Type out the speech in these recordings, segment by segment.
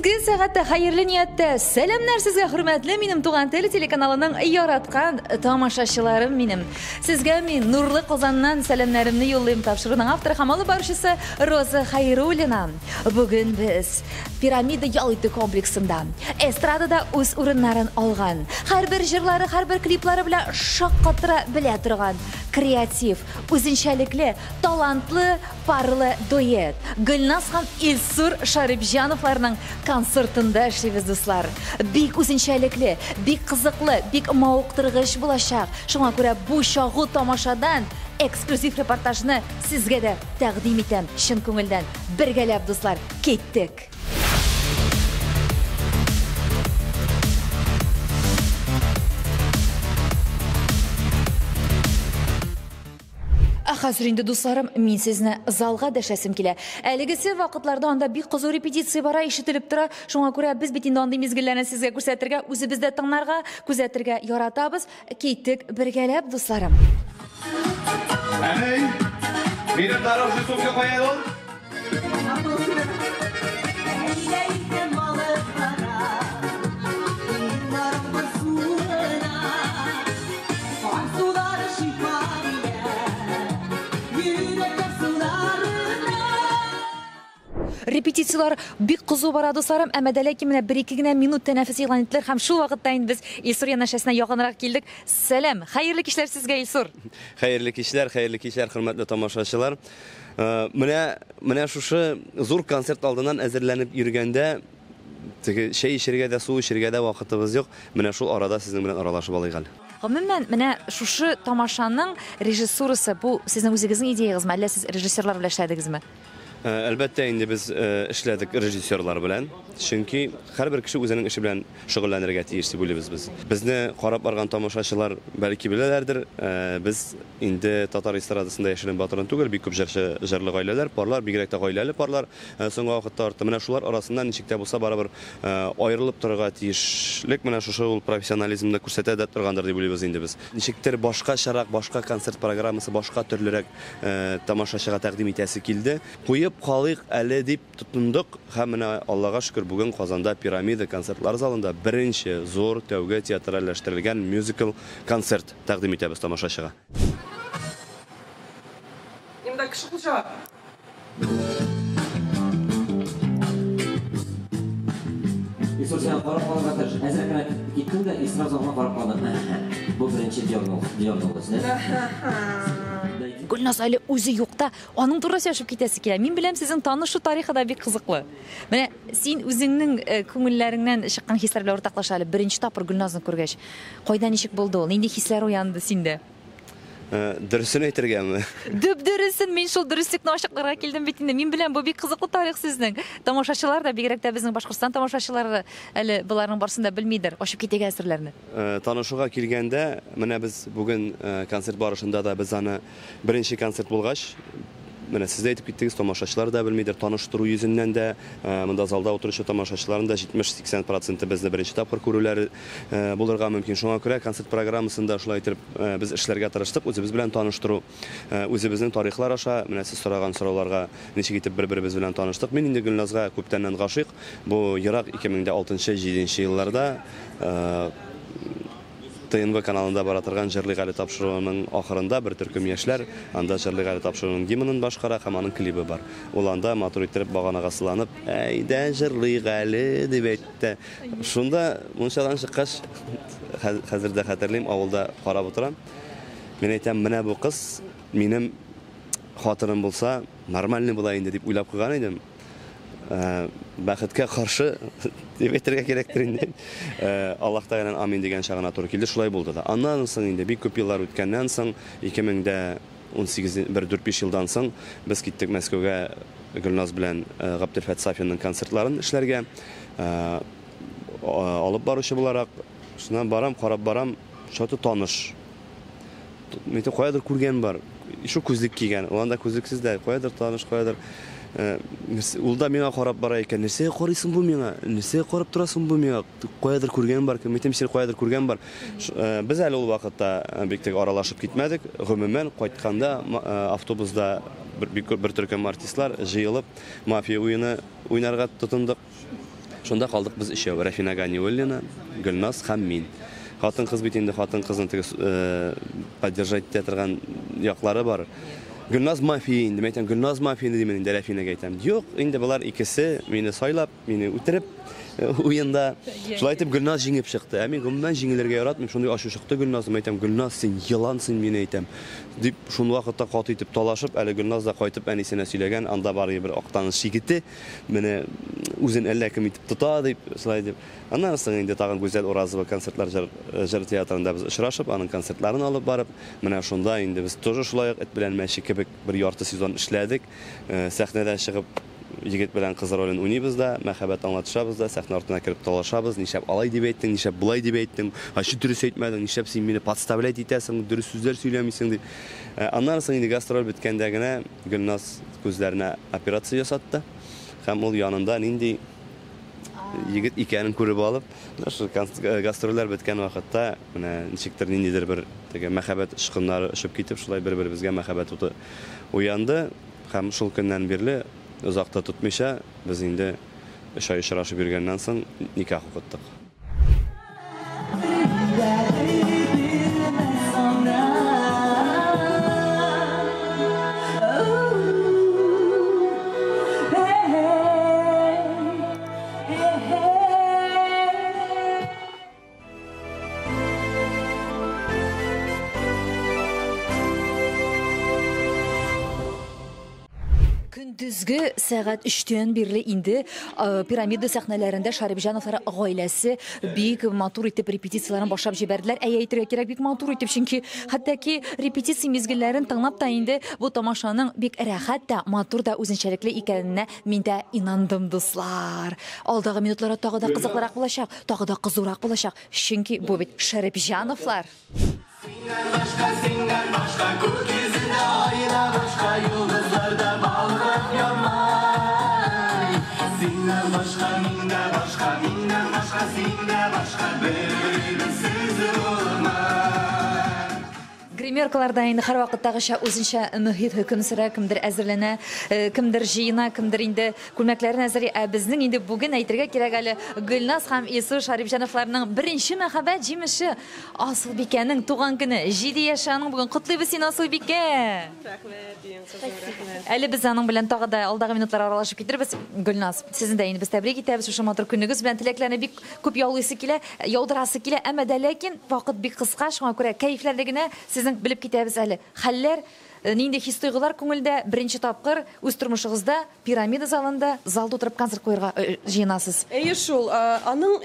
Изге сәгатьтә, хәерле нияттә. Сәламнәр сезгә, хөрмәтле минем Туган тел телеканалының яраткан тамашачыларым минем. Сезгә мин Нурлы Казаннан сәламнәремне юллыйм. Тапшыруның авторы һәм алып баручысы Роза Хайруллина. Бүген без Пирамида ял итү комплексында эстрадада үз урыннарын алган, һәрбер җырлары, һәрбер клиплары белән шаккатыра белә торган креатив, үзенчәлекле, талантлы парлы дуэт Гөлназ һәм Илсур Шарипҗановларның концертында эшлибез, дуслар. Бик үзенчәлекле, бик кызыклы, бик мавыктыргыч булачак. Шуңа күрә бу чагу тамашадан эксклюзив репортажны сезгә дә тәкъдим итәм чын күңелдән. Бергәләп, дуслар, киттек! Ә хәзер инде, дусларым, мин сезне залга дәшәсем килә. Әлегесе вакытларда анда бик кызу репетиция бара, ишетелеп тора. Шуңа күрә без бит инде андый мизгелләрне сезгә күрсәтергә, үзебез дә тыңларга, күзәтергә яратабыз. Киттек бергәләп, дусларым. Әй, минем дорожный сумка кая ул? Репетицияләр бик кызу бара, дусларым, әмма дә ләкин менә бер-ике генә минут тәнәфес игълан иттеләр һәм шул вакытта инде без Илсур янәшәсенә якынрак килдек. Сәлам! Хәерле кичләр сезгә, Илсур! Хәерле кичләр, хәерле кичләр, хөрмәтле тамашачылар. Менә, менә шушы зур концерт алдыннан әзерләнеп йөргәндә, теге чәй эчәргә дә, су эчәргә дә вакытыбыз юк. Менә шул арада сезнең белән аралашып алыйк әле. Гомумән, менә шушы тамашаның режиссурасы, бу сезнең үзегезнең идеягызмы, әллә сез режиссерлар белән эшләдегезме? Әлбәттә инде без эшләдек режиссерлар белән. Чөнки һәрбер кеше үзенең эше белән шөгыльләнергә тиеш дип уйлыйбыз без. Безне карап барган тамашачылар бәлки беләләрдер, без инде татар эстрадасында яшерен батырын түгел, бик күп җырчы, җырлы гаиләләр, парлар, бигрәк тә гаиләле парлар соңгы вакытта артты. Менә шулар арасыннан ничек тә булса барыбер аерылып торырга тиешлек менә шушы ул профессионализмны күрсәтә дә торгандыр дип уйлыйбыз инде без. Ничектер башкачарак, башка концерт программасы, башка төрлерәк тамашачыга тәкъдим итәсе килде. Куеп калыйк әле дип тотындык һәм менә Аллага шөкер, бүген Казанда Пирамида концертлар залында беренче зур, тәүге театральләштерелгән мюзикл концерт тәкъдим итәбез тамашачыга. Инде кеше кул чаба. Илсур, сиңа карап калырга тырыш. Әзрәк кенә киттең дә, и сразу аңа карап калдың. Бу беренче дернул, дернулась, да? Гөлназ әле үзе юкта, аның турында сөйләшеп китәсе килә. Мин беләм, сезнең танышу тарихы да бик кызыклы. Менә син үзеңнең э, күңелләреңнән чыккан хисләр белән уртаклаш әле. Беренче тапкыр Гөлназны күргәч, кайда ничек булды ул? Нинди хисләр уянды синдә? Дөресен әйтергәме? Дөп дөресен, мин шул дөреслекне ачыкларга килдем бит инде. Мин беләм, бу бик кызыклы тарих сезнең. Тамашачылар да, бигрәк тә безнең Башкортстан тамашачылары әле боларның барысын да белмидер. Ачып китик әле серләрне. Танышуга килгәндә, менә без бүген концерт барышында да без аны беренче концерт булгач, менә сез дә әйтеп киттегез, тамашачылар да белмидер, таныштыру йөзеннән дә, монда залда утыручы тамашачыларның да 70-80 проценты безне беренче тапкыр күрүләре булырга мөмкин. Шуңа күрә концерт программасында шулай итеп без эшләргә тырыштык, үзебез белән таныштыру, үзебезнең тарихлар аша, менә сез сораган сорауларга ничек итеп бер-беребез белән таныштык. Мин инде Гөлназга күптәннән гашыйк. Бу ерак 2006-7 елларда ТНВ каналында бара торган Җырлыйк әле тапшыруының ахырында бер төркем яшьләр анда Җырлыйк әле тапшыруының гимнын башкара һәм аның клибы бар. Ул анда матур иттереп баганага сыланып, Әйдә җырлыйк әле, дип әйтте. Шунда мунчадан чыккач, хәзер дә хәтерлим, авылда карап утырам. Мин әйтәм, менә бу кыз минем хатыным булса, нормальный була инде дип уйлап куйган идем. Бәхеткә каршы дип әйтергә кирәктер инде. Аллаһ Тәгаләнең амин дигән чагына туры килде, шулай булды да. Аннан соң инде бик күп еллар үткәннән соң, 2018 бер 4-5 елдан соң без киттек Мәскәүгә Гөлназ белән Габделфәт Сафинның концертларын эшләргә. Алып баручы буларак, шуннан барам, карап барам, что-то таныш. Мин каядыр күргән бар. Шул күзлек кигән. Ул анда күзлексез дә, каядыр таныш, каядыр. Ул да миңа карап бара икән. Нәрсәгә карыйсың бу миңа? Нәрсәгә карап торасың бу миңа? Каядыр күргән бар. Мин әйтәм, сине каядыр күргән бар. Без әле ул вакытта бик тә аралашып китмәдек. Гомумән, кайтканда автобуста бер төркем артистлар җыелып, мафия уены уйнарга тотындык. Шунда калдык без өчәү, Рәфинә Ганиуллина, Гөлназ һәм мин. Хатын-кыз бит инде хатын-кызны теге поддержать итә торган яклары бар. Гөлназ мафия инде, мин әйтәм, Гөлназ мафия инде дим инде Рәфинәгә әйтәм. Юк, инде болар икесе мине сайлап, мине үтереп уенда. Шулай итеп Гөлназ җиңеп чыкты. Ә мин гомумән җиңелергә яратмыйм. Шундый ачу чыкты Гөлназым, әйтәм, Гөлназ, син елансың, мин әйтәм. Дип, шул вакытта каты итеп талашып, әле Гөлназ да кайтып әнисенә сөйләгән, анда бар бер Актаныш егете, менә үзен әллә кем итеп тота, дип, шулай дип. Аннан соң инде тагын Гүзәл Уразова концертлар җыр, җыр театрында без очрашып, аның концертларын алып барып, менә шунда инде без тоже шулай ук эт белән мәче кебек бер ярты сезон эшләдек. Сәхнәдә чыгып егет белән кыз ролен уйныйбыз да, мәхәббәт аңлатышабыз да, сәхнә артына кереп талашабыз, нишләп алай дип әйттең, нишләп болай дип әйттең, вообще дөрес әйтмәдең, нишләп син мине подставлять итәсең, дөрес сүзләр сөйләмисең дип. Аннан соң инде гастроль беткәндә генә Гөлназ күзләренә операция ясатты һәм ул янында нинди егет икәнен күреп алып, шул гастрольләр беткән вакытта менә ничектер ниндидер бер теге мәхәббәт очкыннары очып китеп, шулай бер-беребезгә мәхәббәт уты уянды. Һәм шул көннән бирле озак та тотмыйча, без инде өч ай очрашып йөргәннән соң никах укыттык. Көндезге сәгать өчтән бирле инде Пирамида сәхнәләрендә Шәрипҗановлар гаиләсе бик матур итеп репетицияләрен башлап җибәрделәр. Әй, әйтергә кирәк, бик матур итеп, чөнки хәтта ки репетиция мизгелләрен тыңлап та инде бу тамашаның бик рәхәт тә, матур да, үзенчәлекле икәненә мин дә инандым, дуслар. Алдагы минутларда тагы да кызыклырак булачак, тагы да кызурак булачак, чөнки бу бит Шәрипҗановлар. Синнән башка, синнән башка, күк йөзендә айда башка, йолдызлар да балкып янмай. Синнән башка, мин дә башка, миннән башка, син дә башка, бер-беребезсез булмай. Гримеркаларда инде һәрвакыттагыча үзенчә мөһит хөкем сөрә, кемдер әзерләнә, кемдер җыена, кемдер инде күлмәкләрен әзерли. Ә безнең инде бүген әйтергә кирәк әле Гөлназ һәм Илсур Шәрипҗановларның беренче мәхәббәт җимеше Асылбикәнең туган көне. 7 яше аның бүген. Котлыйбыз сине, Асылбикә! Рәхмәт, иң кызым, рәхмәт. Әле без аның белән тагы да алдагы минутлар аралашып китербез. Гөлназ, сезне дә инде без тәбрик итәбез шушы матур көнегез белән. Теләкләрне бик күп яулыйсы килә, яудырасы килә, әмма дә ләкин вакыт бик кыска, шуңа күрә кәефләрне генә сезнең белеп китәбез әле. Хәлләр, нинди хис-тойгылар күңелдә, беренче тапкыр үз тормышыгызда Пирамида залында зал тутырып концерт куерга җыенасыз. Әйе шул, аның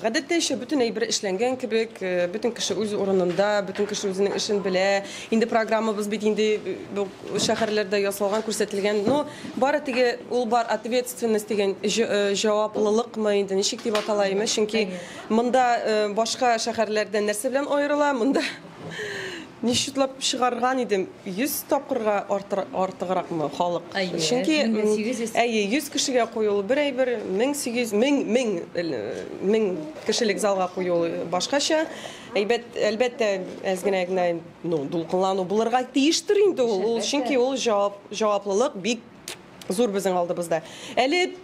гадәттәнчә бөтен әйбер эшләнгән кебек, бөтен кеше үз урынында, бөтен кеше үзенең эшен белә. Инде программабыз бит инде бу шәһәрләрдә ясалган, күрсәтелгән. Но бары теге ул бар ответственность дигән җаваплылыкмы инде, ничек дип атала име? Чөнки монда башка шәһәрләрдән нәрсә белән аерыла? Монда ничетлап чыгарган идем, 100 тапкырга артыгракмы халык? Чөнки әйе, 100 кешегә кую ул бер әйбер, 1800, 1000, 1000, 1000 кешелек залга кую ул башкача. Әйбәт, әлбәттә, әз генә генә, ну, дулкынлану булырга тиештер инде ул. Ул чөнки ул җавап, җаваплылык бик зур безнең алдыбызда. Әле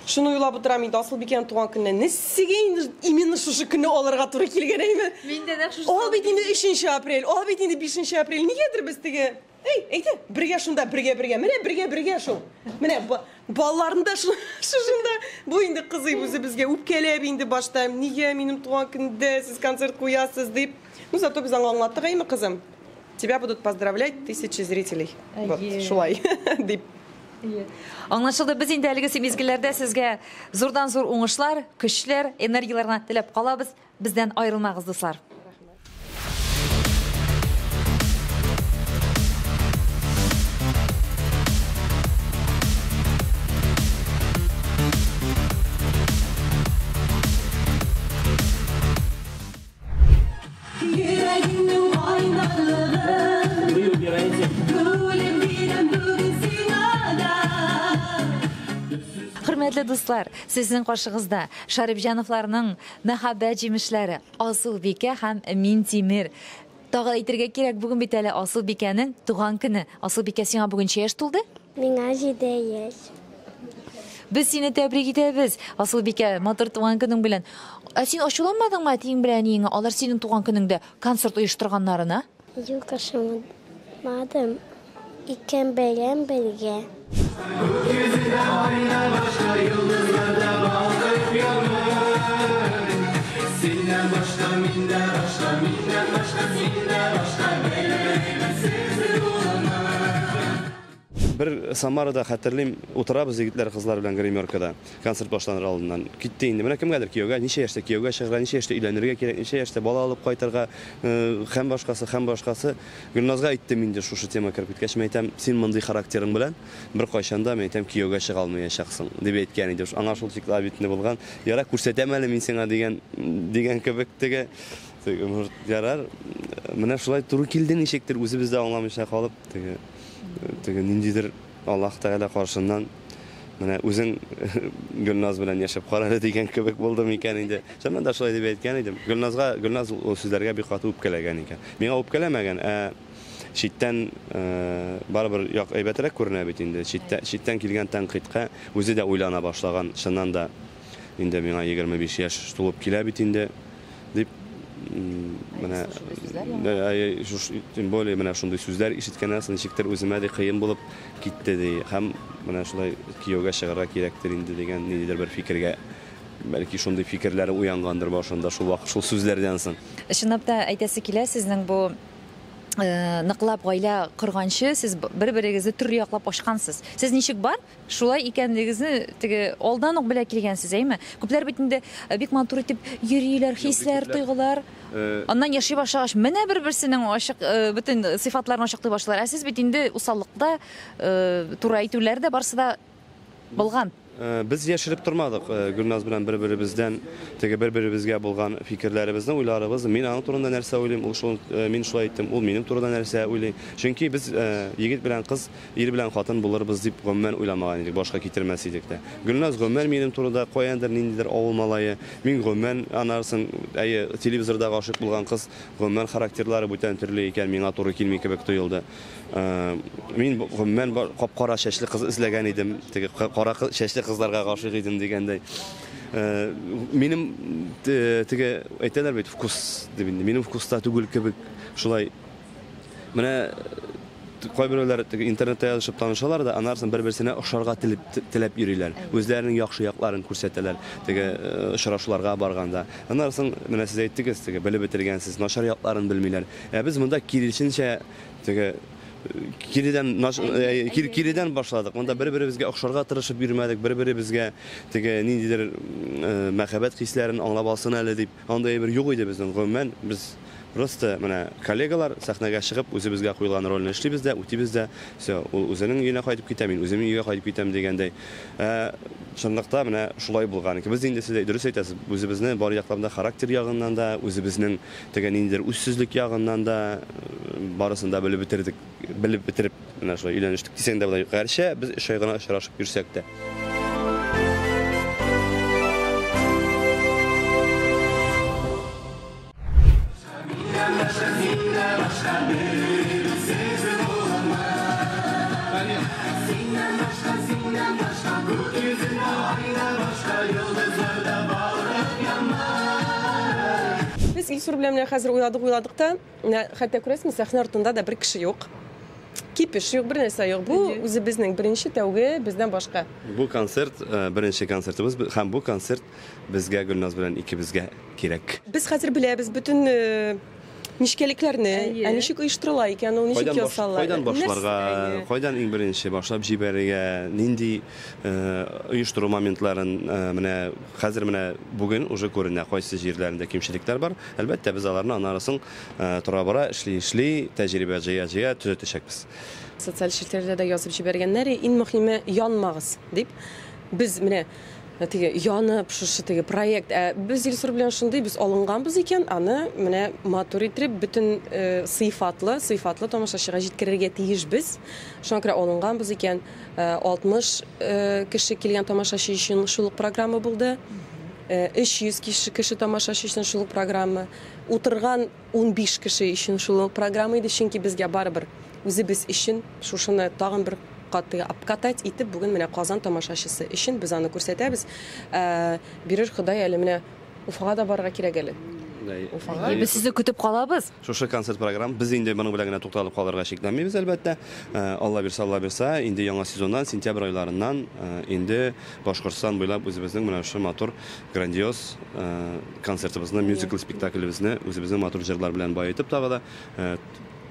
шуны уйлап утырам инде, Асылбикәнең туган көненә нисеге инде именно шушы көнне алырга туры килгән әйме? Мин дә нәкъ шушы. Ул бит инде 3 апрель, ул бит инде 5 апрель. Нигәдер без теге Әй, әйдә, бергә шунда, бергә, бергә. Менә бергә, бергә шул. Менә балаларны да шушында. Бу инде кызый үзе безгә үпкәләп инде башта. Нигә минем туган көндә сез концерт куясыз дип. Ну, зато без аңа аңлаттык, әйме, кызым? Тебя будут поздравлять тысячи зрителей. Вот, шулай дип. Аңлашылды. Без инде әлеге мизгелләрдә сезгә зурдан-зур уңышлар, көчләр, энергияләр генә теләп калабыз. Бездән аерылмагыз, дуслар. Йөрәгемнең кайнарлыгын Вы убираете. Бүлеп бирәм бүген сиңа да. Хөрмәтле дуслар, сезнең каршыгызда Шәрипҗановларның мәхәббәт җимешләре Асылбикә һәм Минтимер. Тагы әйтергә кирәк, бүген бит әле Асылбикәнең туган көне. Асылбикә, сиңа бүген ничә яшь тулды? Миңа 7 яшь. Без сине тәбрик итәбез, Асылбикә, матур туган көнең белән. Ә син ачуланмадыңмы әтиең белән әниеңә, алар синең туган көнеңдә концерт оештырганнарына? Юк, ачуланмадым. Икән белән бергә. Күк йөзендә айда башка, йолдызлар да балкып янмый. Синнән башка мин дә башка, миннән башка син дә башка, бер-беребезсез булмый. Бер Самарада хәтерлим, утырабыз егетләр, кызлар белән гримеркада, концерт башланыр алдыннан. Китте инде. Менә кемгәдер кияүгә, ничә яшьтә кияүгә чыгарга, ничә яшьтә өйләнергә кирәк, ничә яшьтә бала алып кайтырга, һәм башкасы, һәм башкасы. Гөлназга әйттем инде шушы тема кереп киткәч, мин әйтәм, син мондый характерың белән беркайчан да, мин әйтәм, кияүгә чыга алмаячаксың, дип әйткән идем. Аңа шул чикле обидно булган. Ярар, күрсәтәм әле мин сиңа дигән, дигән кебек теге. Теге, может, ярар. Менә шулай туры килде ничектер, үзебез дә аңламыйча калып, теге, теге ниндидер Аллаһ Тәгалә каршыннан менә үзең Гөлназ белән яшәп кара әле дигән кебек булды микән инде. Чыннан да шулай дип әйткән идем. Гөлназга, Гөлназ ул сүзләргә бик каты үпкәләгән икән. Миңа үпкәләмәгән, ә читтән барыбер як әйбәтрәк күренә бит инде. Читтә, читтән килгән тәнкыйтькә үзе дә уйлана башлаган. Чыннан да инде миңа 25 яшь тулып килә бит инде дип менә тем более менә шундый сүзләр ишеткәннән соң ничектер үземә дә кыен булып китте ди. Һәм менә шулай кияүгә чыгарга кирәктер инде дигән ниндидер бер фикергә, бәлки шундый фикерләре уянгандыр башында шул вакыт, шул сүзләрдән соң. Чынлап та әйтәсе килә, сезнең бу ныклап гаилә корганчы сез бер-берегезне төрле яклап ачкансыз. Сез ничек бар, шулай икәнлегегезне теге алдан ук белә килгәнсез, әйме? Күпләр бит инде бик матур итеп йөриләр, хисләр, тойгылар. Аннан яши башлагач, менә бер-берсенең ачык бөтен сыйфатларын ачыклый башлар. Ә сез бит инде усаллыкта, туры әйтүләр дә барысы да булган. Без яшереп тормадык Гөлназ белән бер-беребездән, теге бер-беребезгә булган фикерләребезне, уйларыбызны. Мин аның турында нәрсә уйлыйм, ул шул, мин шулай әйттем, ул минем турында нәрсә уйлый. Чөнки без егет белән кыз, ир белән хатын булырбыз дип гомумән уйламаган идек, башка китермәс идек тә. Гөлназ гомумән минем турында каяндыр ниндидер авыл малае, мин гомумән анарсын, әйе, телевизорда гашыйк булган кыз, гомумән характерлары бүтән төрле икән, миңа туры килми кебек тоелды. Мин гомумән кап-кара чәчле кыз эзләгән идем, теге кара чәчле кызларга гашыйк идем дигәндәй. Минем теге әйтәләр бит вкус дип инде, минем вкуста түгел кебек шулай. Менә кайберәүләр теге интернетта язышып танышалар да, аннан бер-берсенә охшарга теләп йөриләр. Үзләренең яхшы якларын күрсәтәләр, теге очрашуларга барганда. Аннан соң менә сез әйттегез, теге белеп бетергәнсез, начар якларын белмиләр. Ә без монда киресенчә теге киредән киредән башладык. Монда бер-беребезгә охшарга тырышып йөрмәдек, бер-беребезгә теге ниндидер мәхәббәт хисләрен аңлап алсын әле дип. Андый әйбер юк иде безнең. Гомумән, без просто менә коллегалар сәхнәгә чыгып үзебезгә куелган рольне эшлибез дә, үтибез дә. Всё, ул үзенең өенә кайтып китә, мин үземнең өйгә кайтып китәм дигәндәй. Чынлыкта менә шулай булган. Без инде сез дөрес әйтәсез, үзебезне бар яклап да, характер ягыннан да, үзебезнең теге ниндидер үзсезлек ягыннан да барысын да белеп бетердек. Белеп бетереп менә шулай өйләнештек дисәң дә була. Гәрчә без 3 ай гына очрашып йөрсәк тә. Без Илсур белән менә хәзер уйладык, уйладык та, менә хәтта күрәсезме, сәхнә артында да бер кеше юк. Кипеш юк, бер нәрсә юк. Бу үзебезнең беренче тәүге, бездән башка. Бу концерт, беренче концертыбыз һәм бу концерт безгә Гөлназ белән икебезгә кирәк. Без хәзер беләбез бөтен нечкәлекләрне, ә ничек оештырыла икән ул, ничек ясала? Кайдан башларга, кайдан иң беренче башлап җибәрергә, нинди оештыру моментларын менә хәзер менә бүген уже күренә, кайсы җирләрендә кимчелекләр бар. Әлбәттә, без аларны аннары соң тора-бара, эшли-эшли, тәҗрибә җыя-җыя төзәтәчәкбез. Социаль челтәрләрдә дә язып җибәргәннәр, иң мөһиме янмагыз дип. Без менә теге янып шушы теге проект, без Илсур белән шундый, без алынганбыз икән, аны менә матур итеп бөтен сыйфатлы тамашачыга җиткерергә тиешбез. Шуңа күрә алынганбыз икән, 60 кеше килгән тамашачы өчен шул ук программа булды. 300 кеше тамашачы өчен шул ук программа. Утырган 15 кеше өчен шул ук программа иде, чөнки безгә барыбер үзебез өчен шушыны тагын бер каты обкатать итеп, бүген менә Казан тамашачысы өчен без аны күрсәтәбез. Бирер Ходай, әле менә Уфага да барырга кирәк әле. Уфага. Без сезне көтеп калабыз. Шушы концерт программа без инде моның белән генә тукталып калырга шикләнмибез, әлбәттә. Алла бирсә, Алла бирсә, инде яңа сезоннан, сентябрь айларыннан инде Башкортстан буйлап үзебезнең менә шушы матур грандиоз концертыбызны, мюзикл спектаклебезне үзебезнең матур җырлар белән баетып тагы да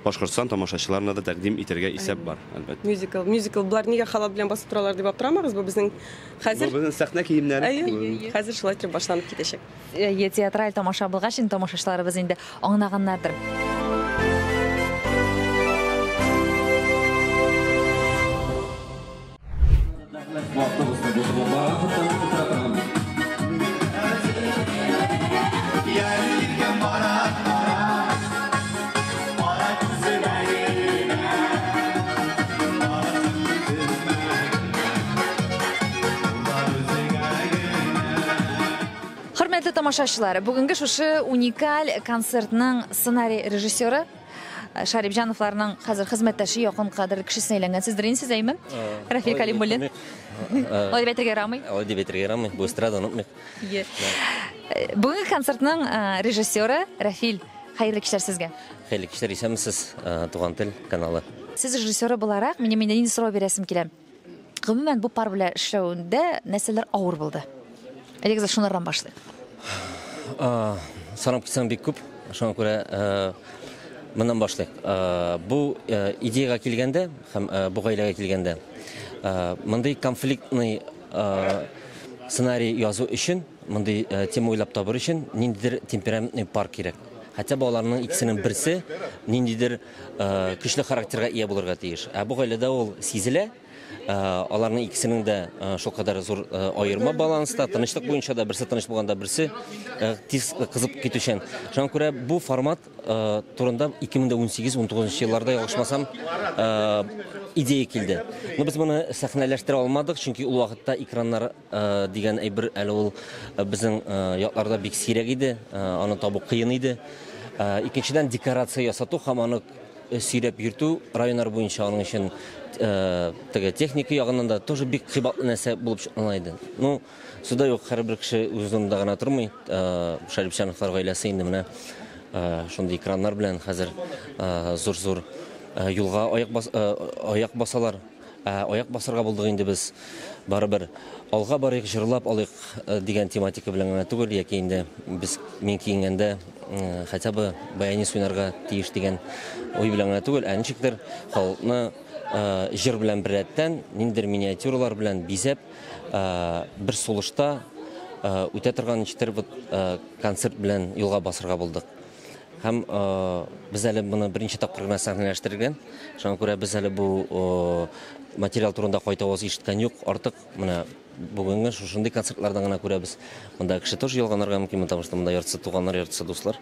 Башкортстан тамашачыларына да тәкъдим итәргә исәп бар, әлбәттә. Мюзикл, мюзикл. Болар нигә халат белән басып торалар дип аптырамагыз, бу безнең хәзер. Бу безнең сәхнә киемнәре. Әйе, хәзер шулай итеп башланып китәчәк. Әйе, театраль тамаша булгач, инде тамашачыларыбыз инде аңлаганнардыр. Хөрмәтле тамашачылар, бүгенге шушы уникаль концертның сценарий режиссеры Шәрипҗановларның хәзер хезмәттәше, якын кадерле кешесенә әйләнгән. Сездер инде сез, әйме? Рафил Калимуллин. Алай дип әйтергә ярамый. Алай дип әйтергә ярамый. Бу эстрада онытмыйк. Бүгенге концертның режиссеры Рафил. Хәерле кичләр сезгә. Хәерле кичләр, исәнмесез, Туган тел каналы. Сез режиссеры буларак, минем инде нинди сорау бирәсем килә. Гомумән, бу пар белән эшләүдә нәрсәләр авыр булды? Әйдәгез, шунардан башлыйк. Санап китсәң бик күп. Шуңа күрә моннан башлыйк. Бу идеяга килгәндә һәм бу гаиләгә килгәндә, мондый конфликтный сценарий язу өчен, мондый тема уйлап табыр өчен ниндидер темпераментный пар кирәк. Хотя бы аларның икесенең берсе ниндидер көчле характерга ия булырга тиеш. Ә бу гаиләдә ул сизелә. Аларның икесенең дә шулкадәр зур аерма баланста, тынычлык буенча да берсе тыныч булганда, берсе тиз кызып китүчән. Шуңа күрә бу формат турында 2018-19 елларда, ялгышмасам, идея килде. Но без моны сәхнәләштерә алмадык, чөнки ул вакытта экраннар дигән әйбер әле ул безнең якларда бик сирәк иде, аны табу кыен иде. Икенчедән, декорация ясату һәм аны сөйрәп йөртү районнар буенча аның өчен теге техника ягыннан да тоже бик кыйбатлы нәрсә булып чыккан иде. Ну, суда юк, һәрбер кеше үз урынында гына тормый. Шәрипҗановлар гаиләсе инде менә шундый экраннар белән хәзер зур-зур юлга аяк басалар. Аяк басарга булдык инде без. Барыбер алга барыйк, җырлап алыйк дигән тематика белән генә түгел, яки инде без мин киенгәндә хотя бы баянист уйнарга тиеш дигән уй белән генә түгел, ә ничектер халыкны җыр белән беррәттән ниндидер миниатюралар белән бизәп, бер сулышта үтә торган ничектер вот концерт белән юлга басырга булдык. Һәм без әле моны беренче тапкыр гына сәхнәләштергән. Шуңа күрә без әле бу материал турында кайтаваз ишеткән юк. Артык менә бүгенге шушындый концертлардан гына күрәбез. Монда кеше тоже ялганырга мөмкин, потому что монда яртысы туганнар, яртысы дуслар.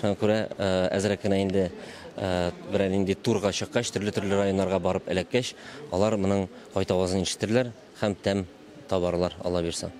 Шуңа күрә әзрәк кенә инде берәр нинди турга чыккач, төрле-төрле районнарга барып эләккәч, алар моның кайтавазын ишетерләр һәм тәм табарлар, Алла бирсә.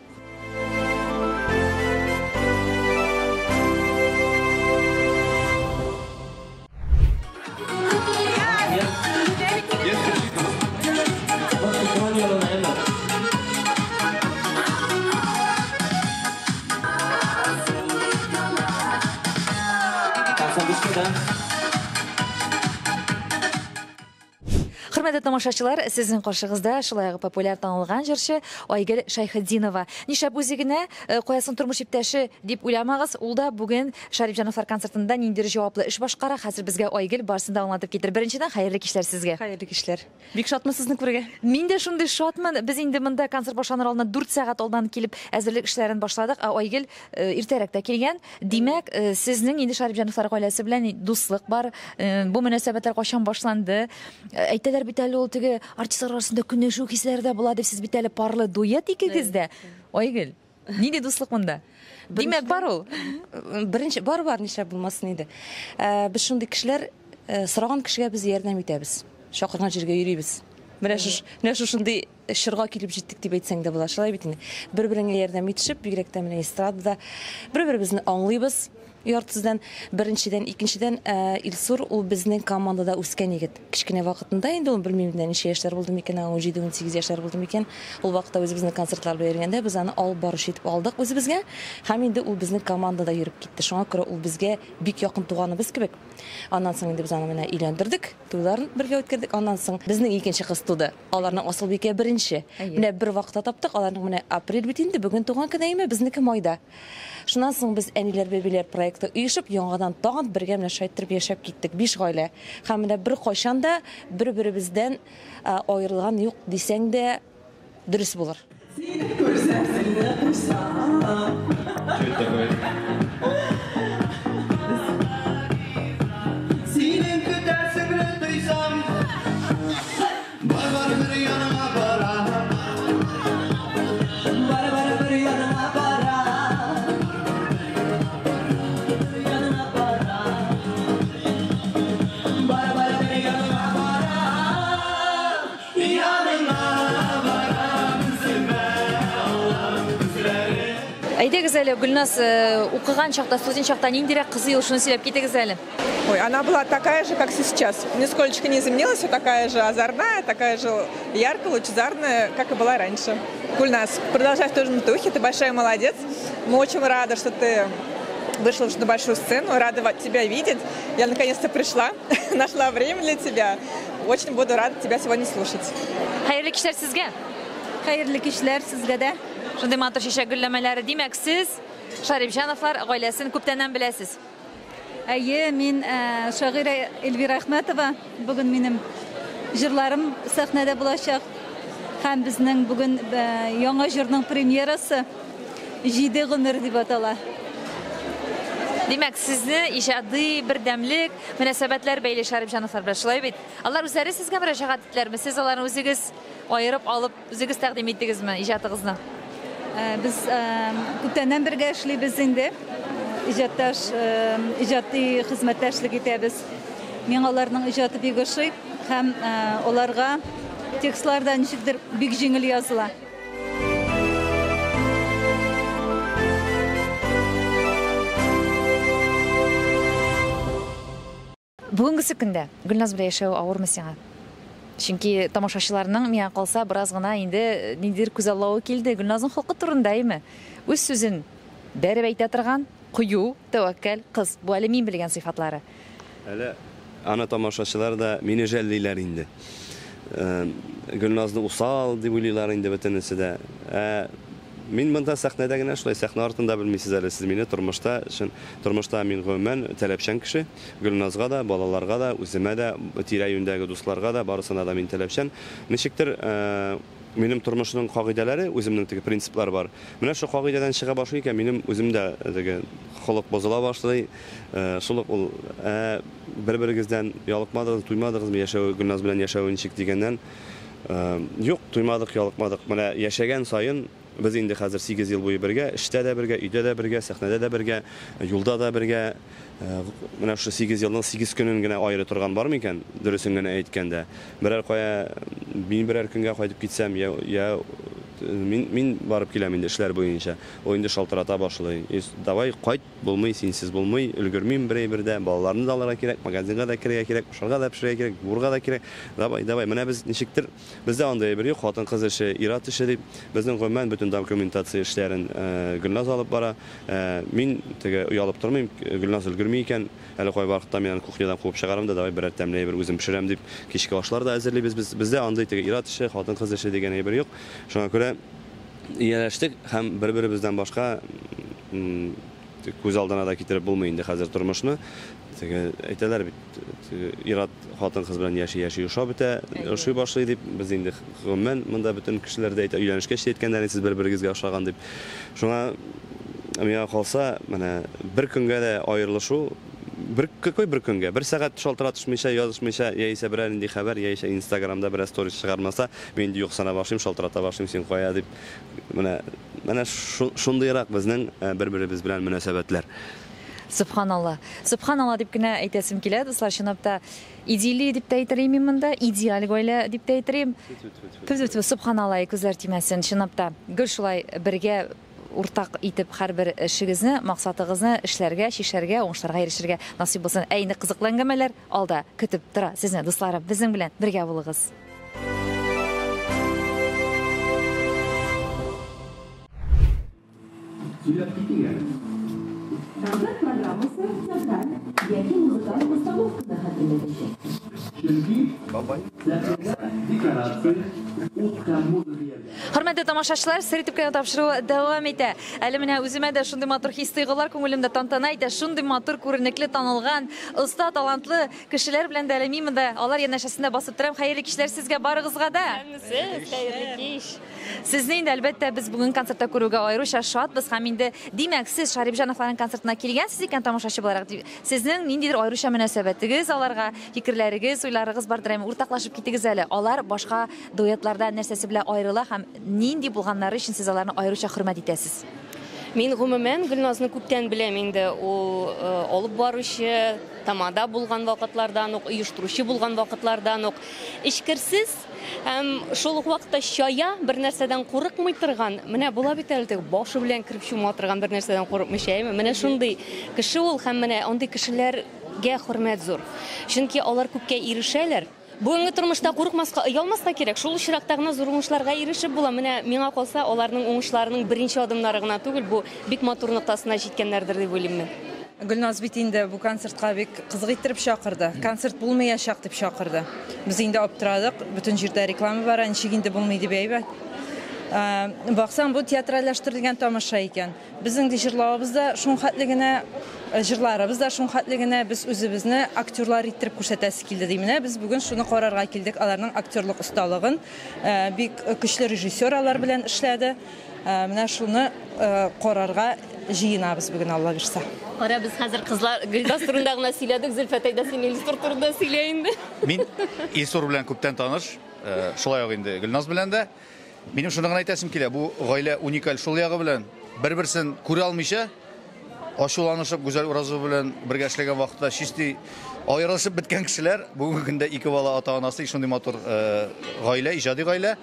Хөрмәтле тамашачылар, сезнең каршыгызда шулай ук популяр танылган җырчы Айгөл Шәйхетдинова. Нишләп үзе генә куясын тормыш иптәше дип уйламагыз, ул да бүген Шәрипҗановлар концертында ниндидер җаваплы эш башкара. Хәзер безгә Айгөл барысын да аңлатып китер. Беренчедән, хәерле кичләр сезгә. Хәерле кичләр. Бик шатмын сезне күрергә. Мин дә шундый шатмын. Без инде монда концерт башланыр алдыннан 4 сәгать алдан килеп әзерлек эшләрен башладык. Ә Айгөл иртәрәк тә килгән. Димәк, сезнең инде Шәрипҗановлар гаиләсе белән дуслык бар. Бу мөнәсәбәтләр кайчан башланды? Әйтәләр бит әле ул теге артистлар арасында көнләшү хисләре дә була дип, сез бит әле парлы дуэт икегез дә. Айгөл, нинди дуслык монда? Димәк, бар ул. Беренче, бар, бар, нишләп булмасын инде. Без шундый кешеләр, сораган кешегә без ярдәм итәбез. Чакырган җиргә йөрибез. Менә шушындый чорга килеп җиттек дип әйтсәң дә була. Шулай бит инде. Бер-береңә ярдәм итешеп, бигрәк тә менә эстрадада бер-беребезне аңлыйбыз. Ярты сүздән, беренчедән, икенчедән, Илсур ул безнең командада үскән егет. Кечкенә вакытында инде ул, белмим, ничә яшьләр булды микән, аңа 17-18 яшьләр булды микән. Ул вакытта үзебезнең концертлар белән йөргәндә без аны алып баручы итеп алдык үзебезгә. Һәм инде ул безнең командада йөреп китте. Шуңа күрә ул безгә бик якын туганыбыз кебек. Аннан соң инде без аны менә өйләндердек, туйларын бергә үткәрдек. Аннан соң безнең икенче кыз туды. Аларның Асылбикә беренче. Менә бер вакытта таптык, аларның менә апрель бит инде, бүген туган көн әйме, безнеке майда. Шуннан соң без Әниләр бәбиләр проекты оешып, яңадан тагын бергә менә шулай иттереп яшәп киттек. 5 гаилә. Һәм менә бер кайчан да бер-беребездән аерылган юк дисәң дә дөрес булыр. Сине күрсәм, сине кочсам. Синең көтәсеңне тойсам, бар-бар бер яныңа барам. Бар-бар бер яныңа барам. Яныңа барам. Бар-бар бер яныңа барам. Яныңа барам, үземә алам күзләре. Әйдәгез әле, Гөлназ, укыган чакта, студент чакта ниндирәк кызы ул, шуны сөйләп китегез әле. Ой, она была такая же, как сейчас. Нисколечко не изменилась, все такая же озорная, такая же яркая, лучезарная, как и была раньше. Гульназ, продолжай в том же духе, ты большая молодец. Мы очень рады, что ты вышла уже на большую сцену, рада тебя видеть. Я наконец-то пришла, нашла время для тебя. Очень буду рада тебя сегодня слушать. Хәерле кичләр сезгә. Хәерле кичләр сезгә дә. Шундый матур чәчәк гөлләмәләре. Димәк, сез Шәрипҗановлар гаиләсен күптәннән беләсез. Әйе, мин шагыйрә Эльвира Әхмәтова. Бүген минем җырларым сәхнәдә булачак. Һәм безнең бүген яңа җырның премьерасы Җиде гомер дип атала. Димәк, сезне иҗади бердәмлек, мөнәсәбәтләр бәйле Шәрипҗановлар белән, шулай бит? Алар үзләре сезгә мөрәҗәгать иттеләрме? Сез аларны үзегез аерып алып, үзегез тәкъдим иттегезме иҗатыгызны? Без күптәннән бергә эшлибез инде. Иҗатташ, иҗади хезмәттәшлек итәбез. Миңа аларның иҗаты бик ошый һәм аларга текстлар да ничектер бик җиңел языла. Бүгенгесе көндә Гөлназ белән яшәү авырмы сиңа? Чөнки тамашачыларның миңа калса бераз гына инде ниндидер күзаллавы килде Гөлназның холкы турында, әйме? Үз сүзен бәреп әйтә торган кыю, тәвәккәл кыз. Бу әле мин белгән сыйфатлары. Әле аны тамашачылар да мине жәллиләр инде. Гөлназны усал дип уйлыйлар инде бөтенесе дә. Мин монда сәхнәдә генә шулай, сәхнә артында белмисез әле сез мине тормышта, чын тормышта мин гомумән таләпчән кеше. Гөлназга да, балаларга да, үземә дә, тирә-юньдәге дусларга да, барысына да мин таләпчән. Ничектер, минем тормышның кагыйдәләре, үземнең теге принциплар бар. Менә шул кагыйдәдән чыга башлый икән, минем үзем дә теге холык бозыла башлый. Шул ук ул, бер-берегездән ялыкмадыгыз, туймадыгызмы яшәү, Гөлназ белән яшәү ничек дигәннән, юк, туймадык, ялыкмадык. Менә яшәгән саен без инде хәзер 8 ел буе бергә, эштә дә бергә, өйдә дә бергә, сәхнәдә дә бергә, юлда да бергә. Менә шушы 8 елның 8 көнен генә аеры торган бар микән, дөресен генә әйткәндә. Берәр кая, мин берәр көнгә кайтып китсәм, я мин барып киләм инде эшләр буенча. Ул инде шалтырата башлый. Давай кайт, булмый, синсез булмый, өлгермим берәй бердә, балаларны да алырга кирәк, магазинга да керергә кирәк, ашарга да пешерергә кирәк, юырга да кирәк. Давай, давай, менә без ничектер, бездә андый әйбер юк, хатын-кыз эше, ир-ат эше дип, безнең гомумән бөтен документация эшләрен Гөлназ алып бара. Мин теге оялып тормыйм, Гөлназ өлгерми икән, әле кай вакытта мин аны кухнядан куып чыгарам да, давай берәр тәмле әйбер үзем пешерәм дип, кичке ашлар да әзерлибез без. Бездә андый теге ир-ат эше, хатын-кыз эше дигән әйбер юк. Шуңа күрә ияләштек һәм бер-беребездән башка күз алдына да китереп булмый инде хәзер тормышны. Теге әйтәләр бит, теге ир-ат хатын-кыз белән яши-яши ошап бетә, ошый башлый дип. Без инде гомумән монда бөтен кешеләр дә әйтә, өйләнешкәч тә әйткәннәр, сез бер-берегезгә ошаган дип. Шуңа миңа калса, менә бер көнгә дә аерылышу, бер какой бер көнгә, бер сәгать шалтыратышмыйча, язышмыйча, яисә берәр нинди хәбәр, яисә Инстаграмда берәр сторис чыгармаса, мин инде юксына башлыйм, шалтырата башлыйм, син кая дип. Менә шундыйрак безнең бер-беребез белән мөнәсәбәтләр. Субханалла. Субханалла дип кенә әйтәсем килә, дуслар, чынлап та идиллия дип тә әйтер идем мин монда, идеаль гаилә дип тә әйтер идем. Тфү-тфү-тфү, субханалла, күзләр тимәсен, чынлап та гел шулай бергә Уртак итеп һәрбер эшегезне, максатыгызны эшләргә, чишәргә, уңышларга ирешергә насыйп булсын. Ә инде кызыклы әңгәмәләр алда көтеп тора сезне, дусларым. Безнең белән бергә булыгыз. Сөйләп китик әле. Концерт программасы театраль яки музыкаль постановканы хәтерләтәчәк. Чөнки сәхнәдә декорация, ут һәм музыка ярдәмендә. Хөрмәтле тамашачылар, сер итеп кенә тапшыру дәвам итә. Әле менә үземә дә шундый матур хис-тойгылар күңелемдә тантана итә. Шундый матур, күренекле, танылган, оста, талантлы кешеләр белән дә әле мин монда алар янәшәсендә басып торам. Хәерле кичләр сезгә барыгызга да. Исәнмесез, хәерле кич. Сезне инде, әлбәттә, без бүген концертта күрүгә аеруча шатбыз һәм инде, димәк, сез Шәрипҗановларның концертына килгәнсез икән тамашачы буларак, сезнең ниндидер аеруча мөнәсәбәтегез аларга, фикерләрегез, уйларыгыз бардыр, әмма уртаклашып китегез әле. Алар башка дуэтлардан нәрсәсе белән аерыла һәм нинди булганнары өчен сез аларны аеруча хөрмәт итәсез? Мин гомумән Гөлназны күптән беләм инде. Ул алып баручы, тамада булган вакытлардан ук, оештыручы булган вакытлардан ук эчкерсез һәм шул ук вакытта чая, бер нәрсәдән курыкмый торган. Менә була бит әле теге башы белән кереп чума торган бер нәрсәдән курыкмыйча, әйеме? Менә шундый кеше ул һәм менә андый кешеләргә хөрмәт зур. Чөнки алар күпкә ирешәләр. Бүгенге тормышта курыкмаска, оялмаска кирәк. Шул очракта гына зур уңышларга ирешеп була. Менә миңа калса, аларның уңышларының беренче адымнары гына түгел, бу бик матур ноктасына җиткәннәрдер дип уйлыйм мин. Гөлназ бит инде бу концертка бик кызык иттереп чакырды. Концерт булмаячак дип чакырды. Без инде аптырадык, бөтен җирдә реклама бара, ничек инде булмый дип әйбәт. Баксаң, бу театральләштерелгән тамаша икән. Безнең ди җырлавыбыз да шуның хәтле генә, җырларыбыз да шуның хәтле генә, без үзебезне актерлар иттереп күрсәтәсе килде ди. Менә без бүген шуны карарга килдек, аларның актерлык осталыгын. Бик көчле режиссер алар белән эшләде. Менә шуны карарга җыенабыз бүген, Алла бирса. Кара, без хәзер кызлар Гөлназ турында гына сөйләдек, Зөлфәт, әйдә син Илсур турында сөйлә инде. Мин Илсур белән күптән таныш, шулай ук инде Гөлназ белән дә. Минем шуны гына әйтәсем килә, бу гаилә уникаль шул ягы белән, бер-берсен күрә алмыйча, ачуланышып Гүзәл Уразова белән бергә эшләгән вакытта чисти аерылышып беткән кешеләр, бүгенге көндә ике бала ата-анасы, шундый матур гаилә, иҗади гаилә.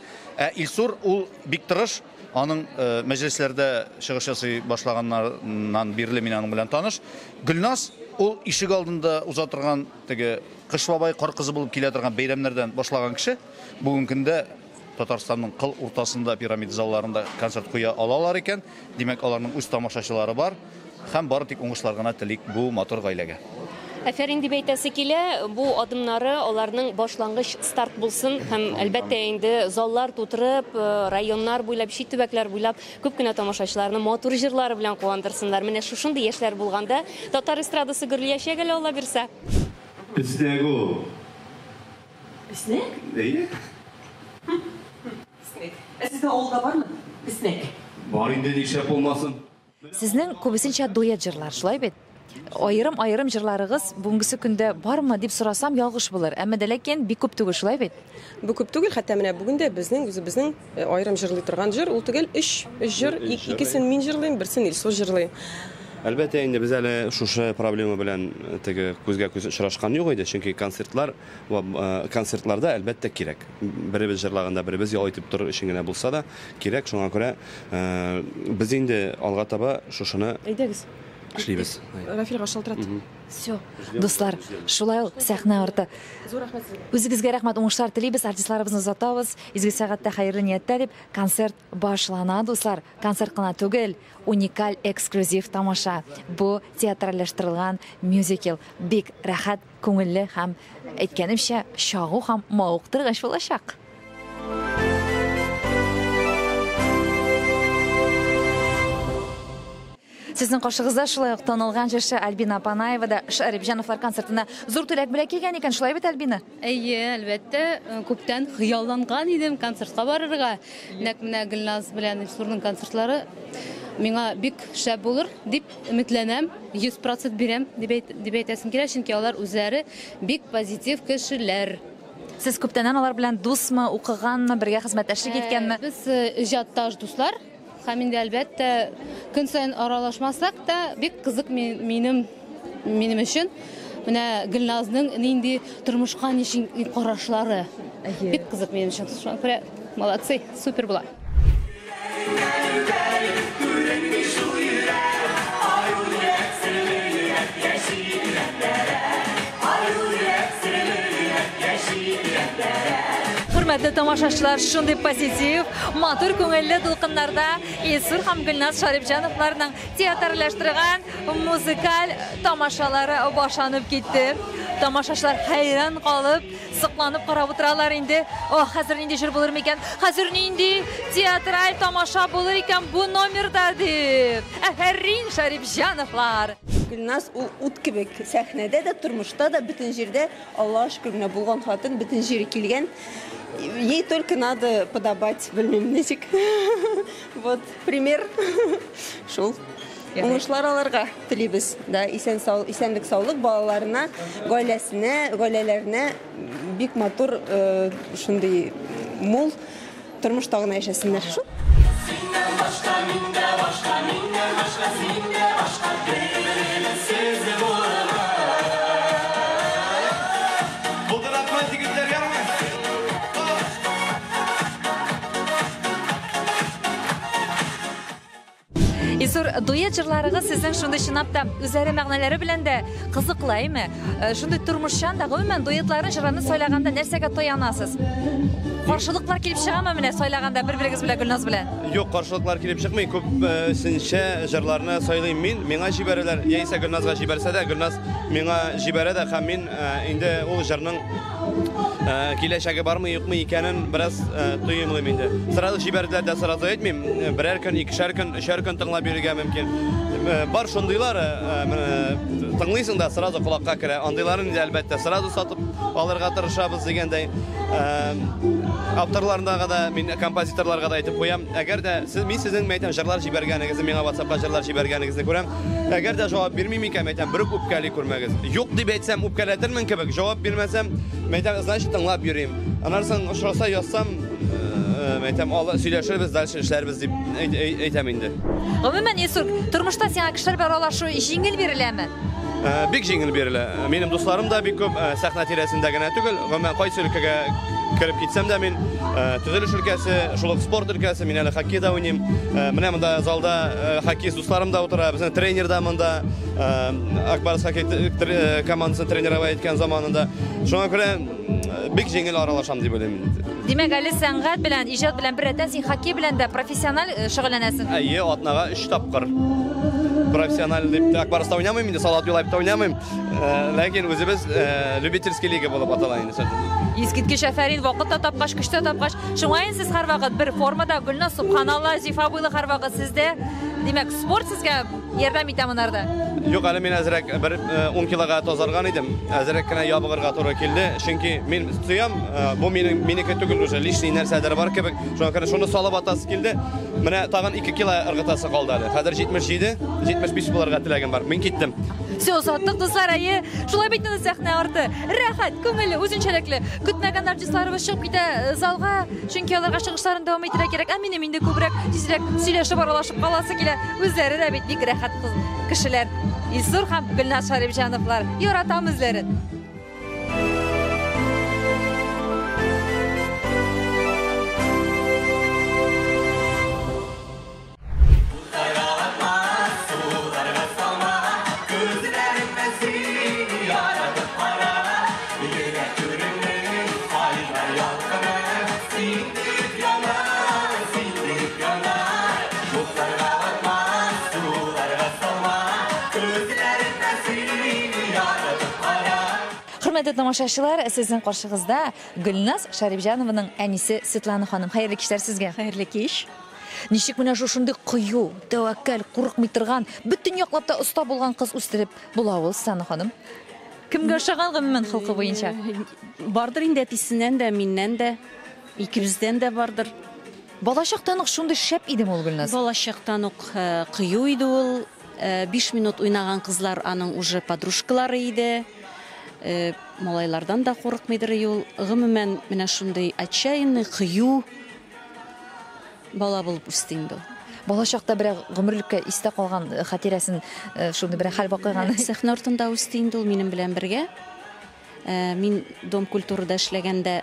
Ә Илсур ул бик тырыш, аның мәҗлесләрдә чыгыш ясый башлаганнарыннан бирле мин аның белән таныш. Гөлназ ул ишек алдында уза торган теге Кыш бабай, кар кызы булып килә торган бәйрәмнәрдән башлаган кеше. Бүгенге көндә Татарстанның кыл уртасында пирамида залларында концерт куя алалар икән. Димәк, аларның үз тамашачылары бар. Һәм бары тик уңышлар гына телик бу матур гаиләгә. Афәрин дип әйтәсе килә, бу адымнары аларның башлангыч старт булсын һәм әлбәттә инде заллар тутырып, районнар буйлап, чит төбәкләр буйлап күп кенә тамашачыларны матур җырлары белән куандырсыннар. Менә шушындый яшьләр булганда татар эстрадасы гөрлиячәк әле, Алла бирсә. Песнәк ул. Песнәк? Әйе. Песнәк. Ә сезнең авылда бармы песнәк? Бар инде, нишләп булмасын. Сезнең күбесенчә дуэт җырлар, шулай бит? Аерым-аерым җырларыгыз бүгенгесе көндә бармы дип сорасам, ялгыш булыр. Әмма дә ләкин бик күп түгел, шулай бит? Бу күп түгел, хәтта менә бүген дә безнең үзебезнең аерым җырлый торган җыр, ул төгәл өч җыр, икесен мин җырлыйм, берсен Илсур җырлый. Әлбәттә инде без әле шушы проблема белән теге күзгә күз очрашкан юк иде, чөнки концертлар концертларда әлбәттә кирәк. Беребез җырлаганда беребез ял итеп торыр өчен генә булса да кирәк, шуңа күрә без инде алга таба шушыны Әйдәгез. эшлибез. Рафилгә шалтырат. Все, дуслар, шулай ул сәхнә арты. Зур рәхмәт сезгә. Үзегезгә рәхмәт, уңышлар телибез, артистларыбызны озатабыз. Изге сәгатьтә хәерле нияттә дип концерт башлана, дуслар. Концерт кына түгел, уникаль эксклюзив тамаша. Бу театральләштерелгән мюзикл. Бик рәхәт, күңелле һәм, әйткәнемчә, чагу һәм мавыктыргыч булачак. Сезнең каршыгызда шулай ук танылган җырчы Альбина Панаева да Шәрипҗановлар концертына зур теләк белән килгән икән, шулай бит, Альбина? Әйе, әлбәттә, күптән хыялланган идем концертка барырга. Нәкъ менә Гөлназ белән Илсурның концертлары миңа бик шәп булыр дип өметләнәм, 100% бирәм дип әйтәсем килә, чөнки алар үзләре бик позитив кешеләр. Сез күптәннән алар белән дусмы, укыганмы, бергә хезмәттәшлек иткәнме? Без иҗатташ дуслар. Һәм инде әлбәттә көн саен аралашмасак та бик кызык минем өчен. Менә Гөлназның нинди тормышка ничек карашлары. Бик кызык минем өчен. Шуңа күрә молодцы, супер була. Хөрмәтле тамашачылар, шундый позитив, матур күңелле дулкыннарда Илсур һәм Гөлназ Шәрипҗановларның театрлаштырган музыкаль тамашалары башланып китте. Тамашачылар хәйран калып, сокланып карап утыралар инде. О, хәзер нинди җыр булыр микән? Хәзер нинди театраль тамаша булыр икән бу номерда дип. Афәрин, Шәрипҗановлар! Гөлназ ул ут кебек сәхнәдә дә, тормышта да, бөтен җирдә, Аллага шөкер, менә булган хатын, бөтен җире килгән. Ей только надо подобать, белмим ничек. Вот пример шул. Уңышлар аларга телибез. Да, исән сау, исәнлек саулык балаларына, гаиләсенә, гаиләләренә бик матур э, шундый мул тормышта гына яшәсеннәр. Шул. Синнән башка миндә башка, миннән башка синдә башка, бер-беребезсез булмас. Булдыратмас егетләр ярмый. Илсур, дуэт җырларыгыз сезнең шундый чынлап та үзләре мәгънәләре белән дә кызыклы, әйме? Э, шундый тормышчан да, гомумән, дуэтларны, җырларны сайлаганда нәрсәгә таянасыз? Каршылыклар килеп чыгамы менә сайлаганда бер-берегез белән Гөлназ белән? Юк, каршылыклар килеп чыкмый. Күбесенчә җырларны сайлыйм мин. Миңа җибәрәләр, яисә Гөлназга җибәрсә дә, Гөлназ миңа җибәрә дә һәм мин э, инде ул җырның э, киләчәге бармы, юкмы икәнен бераз э, тоемлыйм инде. Сразу җибәрделәр дә сразу әйтмим. Берәр көн, икешәр көн, өчәр көн тыңлап йөрергә мөмкин. Бар шундыйлар, менә тыңлыйсың да сразу колакка керә. Андыйларын инде әлбәттә сразу сатып алырга тырышабыз дигәндәй. Авторларына да, мин композиторларга да әйтеп куям. Әгәр дә сез мин сезнең мәйтәм җырлар җибәргәнегезне, миңа WhatsApp-ка җырлар җибәргәнегезне күрәм. Әгәр дә җавап бирмим икән, мәйтәм, берүк үпкәли күрмәгез. Юк дип әйтсәм, үпкәләтермен кебек, җавап бирмәсәм, мәйтәм, значит, тыңлап йөрим. Аннан соң очраса язсам, мәйтәм, алла сөйләшербез, дальше эшләрбез дип әйтәм инде. Гомумән, Илсур, тормышта сиңа кешеләр белән аралашу җиңел биреләме? Бик җиңел бирелә. Минем дусларым да бик күп, сәхнә тирәсендә генә түгел, гомумән, кайсы өлкәгә кереп китсәм дә мин төзелеш өлкәсе, шул ук спорт өлкәсе, мин әле хоккейда уйныйм. Менә монда залда хоккеист дусларым да утыра, безнең тренер да монда, Акбарс хоккей командасын тренировать иткән заманында. Шуңа күрә бик җиңел аралашам дип уйлыйм. Димәк, әле сәнгать белән, иҗат белән беррәттән син хоккей белән дә профессиональ шөгыльләнәсең. Әйе, атнага 3 тапкыр. Профессиональ дип тә Акбарста уйнамыйм инде, Салават Юлаевта уйнамыйм. Ләкин үзебез любительский лига булып атала инде. Искиткеч афәрин, вакыт та тапкач, көч тә тапкач. Шуңа инде сез һәрвакыт бер формада, Гөлназ, субханалла, зифа буйлы һәрвакыт сездә. Димәк, спорт сезгә ярдәм итә монарда. Юк, әле мин әзрәк бер 10 килога тазарган идем. Әзрәк кенә ябыгырга туры килде. Чөнки мин тоям, бу минем минеке түгел уже, лишний нәрсәдер бар кебек. Шуңа күрә шуны салып атасы килде. Менә тагын 2 кило ыргытасы калды әле. Хәзер 77, 75 булырга теләгем бар. Мин киттем. Все, озаттык, дуслар, әйе. Шулай бит инде сәхнә арты. Рәхәт, күңелле, үзенчәлекле. Көтмәгән артистларыбыз чыгып китә э, залга, чөнки аларга чыгышларын дәвам итәргә кирәк. Ә минем инде күбрәк, тизрәк сөйләшеп, аралашып каласы килә. Үзләре дә бит бик рәхәт кыз кешеләр. Илсур һәм Гөлназ Шәрипҗановлар. Яратам үзләрен. Хөрмәтле тамашачылар, сезнең каршыгызда Гөлназ Шәрипҗанованың әнисе Светлана ханым. Хәерле кичләр сезгә. Хәерле кич. Ничек менә шушындый кыю, тәвәккәл, курыкмый торган, бөтен яклап та оста булган кыз үстереп була ул, Светлана ханым? Кемгә ошаган гомумән холкы буенча? Бардыр инде әтисеннән дә, миннән дә, икебездән дә бардыр. Балачактан ук шундый шәп идеме ул, Гөлназ? Балачактан ук кыю иде ул. 5 минут уйнаган кызлар аның уже подружкалары иде. Малайлардан да курыкмыйдыр ул. Гомумән, менә шундый отчаянный, кыю бала булып үсте инде ул. Балачакта берәр гомерлеккә истә калган хатирәсен, шундый берәр хәл вакыйганы? Сәхнә артында үсте инде ул минем белән бергә. Мин Дом культурада эшләгәндә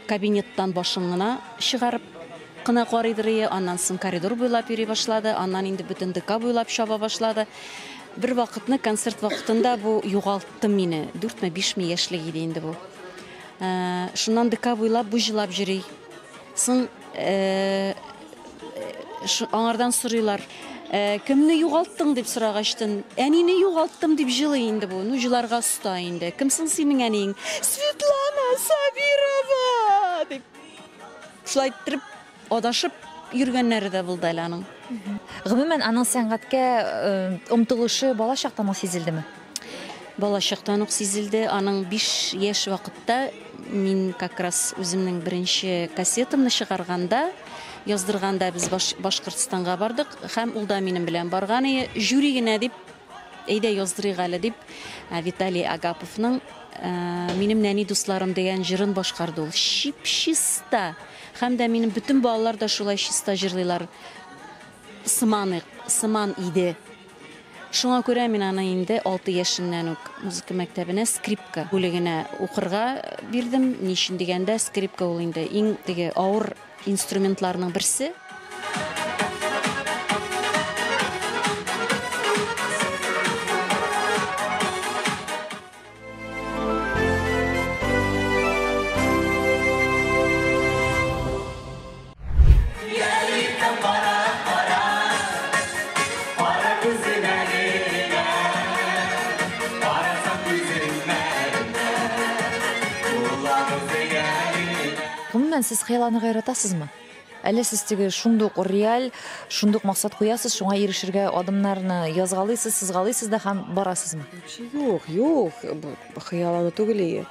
кабинеттан башын гына чыгарып кына карыйдыр ие, аннан соң коридор буйлап йөри башлады, аннан инде бөтен ДК буйлап чаба башлады. Бер вакытны концерт вакытында бу югалтты мине. 4-ме, 5-ме яшьлек иде инде бу. Шуннан ДК буйлап бу җылап йөри. Соң аңардан сорыйлар, кемне югалттың дип сорагачтын, әнине югалттым дип җылый инде бу. Ну, җыларга оста инде. Кем соң синең әниең? Светлана Сабирова дип. Шулай иттереп адашып йөргәннәре дә булды әле аның. Гомумән, аның сәнгатькә омтылышы бала чактан ук сизелдеме? Бала чактан ук сизелде. Аның 5 яшь вакытта мин как раз үземнең беренче кассетамны чыгарганда, яздырганда без Башкортстанга бардык һәм ул да минем белән барган иде. Жюри генә дип, әйдә яздырыйк әле дип, Виталий Агаповның Минем нәни дусларым дигән җырын башкарды ул. Чип-чиста. Һәм дә минем бөтен балалар да шулай чиста җырлыйлар. Сыман, сыман иде. Шуңа күрә мин аны инде 6 яшеннән үк музыка мәктәбенә скрипка бүлегенә укырга бирдем. Ни өчен дигәндә, скрипка ул инде иң теге авыр инструментларның берсе. Гомумән, сез хыялланырга яратасызмы? Әллә сез теге шундук реаль, шундук максат куясыз, шуңа ирешергә адымнарны язгалыйсыз, сызгалыйсыз да һәм барасызмы? Юк, юк, хыяллану түгел.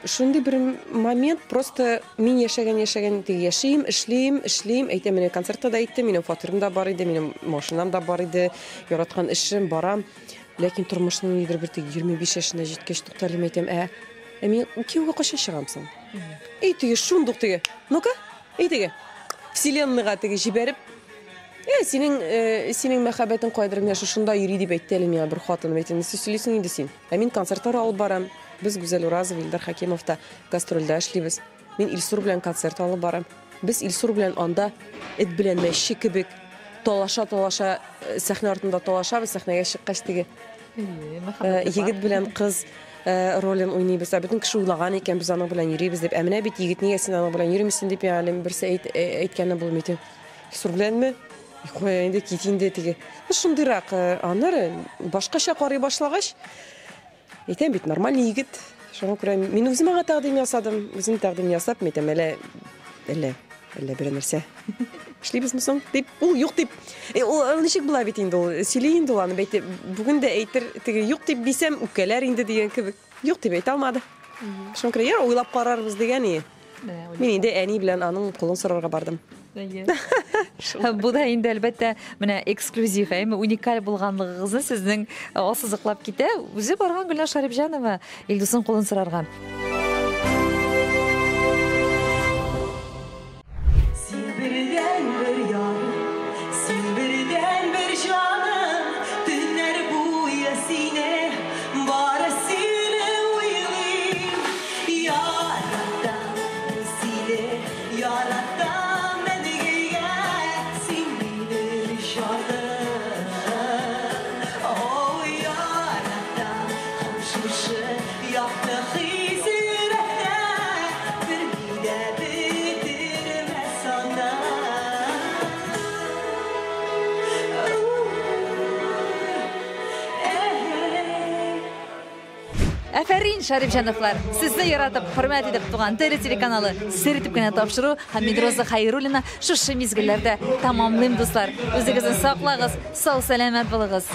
Шундый бер момент, просто мин яшәгән, яшәгән, теге яшим, эшлим, эшлим, әйтәм, менә концертта да әйттем, минем фатирым да бар иде, минем машинам да бар иде, яраткан эшем, барам. Ләкин тормышның нидер бер теге 25 яшенә җиткәч, тукталым, әйтәм, ә мин кияүгә кайчан чыгам соң? Эй, теге шундук теге, ну-ка, эй, теге, вселенныйга теге җибәреп, синең, синең мәхәббәтең кайдыр менә шушында йөри дип әйтте әле миңа бер хатыным. Әйтте, нәрсә сөйлисең инде син? Ә мин концертлар алып барам. Без Гүзәл Уразова, Илдар Хәкимов та гастрольдә эшлибез. Мин Илсур белән концерт алып барам. Без Илсур белән анда эт белән мәче кебек талаша-талаша сәхнә артында талашабыз, сәхнәгә чыккач теге егет белән кыз ролен уйныйбыз. Ә бөтен кеше уйлаган икән, без аның белән йөрибез дип. Ә менә бит егет, нигә син аның белән йөрмисең дип, әле берсе әйткәне булмый икән. Илсур беләнме? Кая инде, кит инде теге. Шундыйрак, аннары башкача карый башлагач, әйтәм бит, нормальный егет. Шуңа күрә мин үзем аңа тәкъдим ясадым. Үзем тәкъдим ясап, мин әйтәм, әллә, әллә, әллә берәр нәрсә эшлибезме соң дип, ул юк дип. Ул ничек була бит инде ул, сөйли инде ул аны, бәйте, бүген дә әйтер, теге юк дип дисәм, үпкәләр инде дигән кебек. Юк дип әйтә алмады. Шуңа күрә, яр, уйлап карарбыз дигән и. Мин инде әни белән аның кулын сорарга бардым. Бу да инде, әлбәттә, менә эксклюзив, әйме, уникаль булганлыгыгызны сезнең ассызыклап китә. Үзе барган Гөлназ Шәрипҗанова Илдусның кулын сорарга. Син бердәнбер ярым, син бердәнбер җаным, төннәр буе сине, бары сине уйлыйм. Яратам сине, яратам мәңгегә, син минем җаным. О, яратам һәм шушы якты хис йөрәктә берни дә бетермәс аны. Әфәрин, Шәрипҗановлар! Сезне яратып, хөрмәт итеп Туган тел телеканалы сер итеп кенә тапшыру һәм мин Роза Хәйруллина шушы мизгелләрдә тәмамлыйм, дуслар. Үзегезне саклагыз, сау-сәламәт булыгыз.